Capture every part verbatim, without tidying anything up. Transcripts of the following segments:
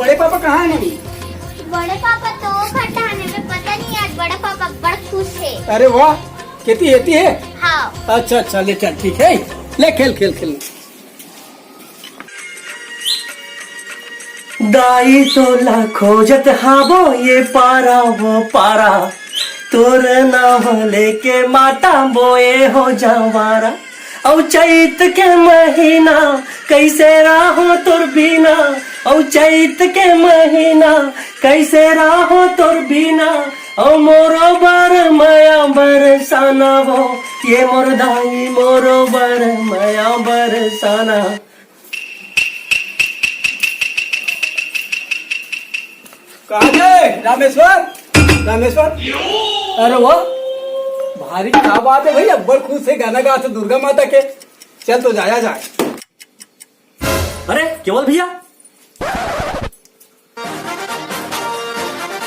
बड़े पापा कहाँ हे मम्मी? बड़े पापा तो घर टहने में, पता नहीं आज बड़ा पापा बड़ खुश हे। अरे वाह, केती एती हे? हाँ। अच्छा अच्छा, ले चल, ठीक हे, ले खेल खेल खेल। दाई तोला खोजत हाबो ये पारा वो पारा, तोर नाम लेके माता बोए हो जवारा। अउ चैत के महीना, कैसे राहो तोर बिना, अउ चैत के महीना, कैसे राहो तोर बिना, अउ मोरो बर मया बरसाना वो, ये मोर दाई मोरो बर मया बरसाना। कहाँ गए रामेश्वर? रामेश्वर, अरे वाह, भारी का बात हे भाई, अब्बड़ खुश हे गाना गात हे दुर्गा माता के। चल तो जाया जाए। अरे केवल भैया,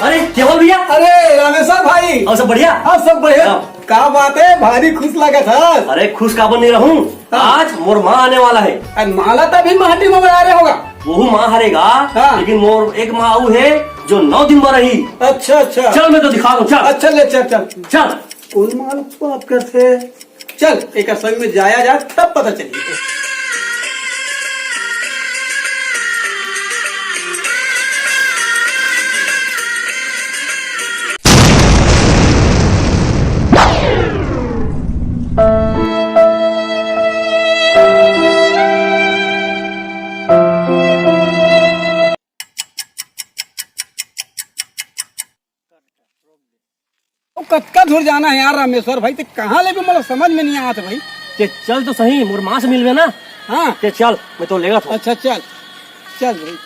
अरे केवल भैया। अरे रामेश्वर भाई। अउ सब बढ़िया? हाँ, सब बढ़िया। हाँ। का बात हे, भारी खुश लागत हस? अरे खुश काबर नहीं रहूं, हाँ। आज मोर माँ आने वाला हे। अरे माँ ला तो अभी माटी में बना रहे होगा। वहू माँ हरे गा, हाँ। लेकिन मोर एक माँ अउ हे जो नौ दिन बर रही। अच्छा अच्छा। चल मैं तो दिखा दूं, चल। अच्छा ले चल चल। चल। कौन माँ ला बात करथे? चल, एक संग में जाया जा, तब पता चली। अउ कतका दूर जाना हे यार रामेश्वर भाई, ते कहाँ ले भी मोला समझ में नहीं आत भाई। ते चल तो सही, मोर माँ से मिलबे ना। हाँ। ते चल, मैं तो लेगत हूँ। अच्छा चल, चल भाई।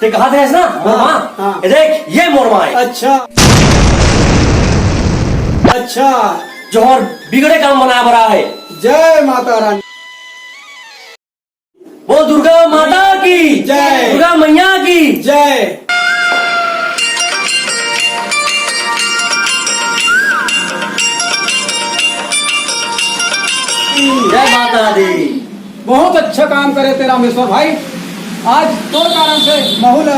ते कहा थे ना, मोर हाँ, माँ? हाँ। ये देख, ये मोर माँ हे। अच्छा। अच्छा। जो हर बिगड़े काम बनाए बर आए हे। जय माता रानी। बोल दुर्गा माता की जय। दुर्गा मैया की जय। जय माता दी। बहुत अच्छा काम करे ते रामेश्वर भाई। आज तोर कारण से महू ल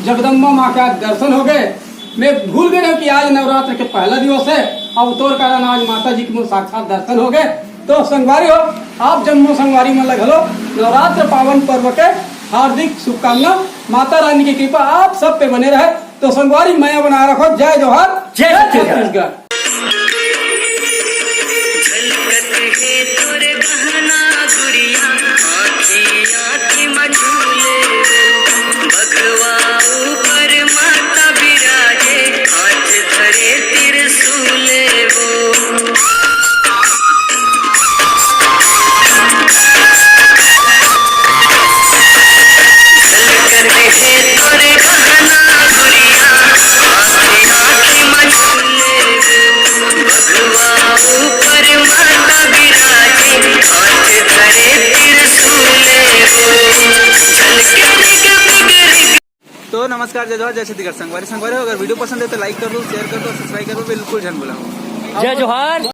जगदम्बा माँ के आज दर्शन हो गए। मैं भूल गए रहूं कि आज नवरात्र के पहला दिवस हे, अउ तोर कारण आज माता जी के मोर साक्षात दर्शन हो गए। तो संगवारी हो, आप जम्मो संगवारी मन ल घलो नवरात्र पावन पर्व के हार्दिक शुभकामना। माता रानी की कृपा आप सब पे बने रहे। तो संगवारी, मया बनाए रखो। जय जोहार, जय जय छत्तीसगढ़। छत्तीसगढ़। झलकत हे तोर गहना गुरिया, आँखी आँखी म झूले वो। बघवा ऊपर माता बिराजे, हाथ धरे त्रिशूल वो। तो नमस्कार, जय जोहार, जय छत्तीसगढ़ संगवारी। संगवारी हो, अगर वीडियो पसंद हे तो लाइक कर दो, शेयर कर दो, सब्सक्राइब कर दो, बिल्कुल झन भुलाओ। जय जोहार।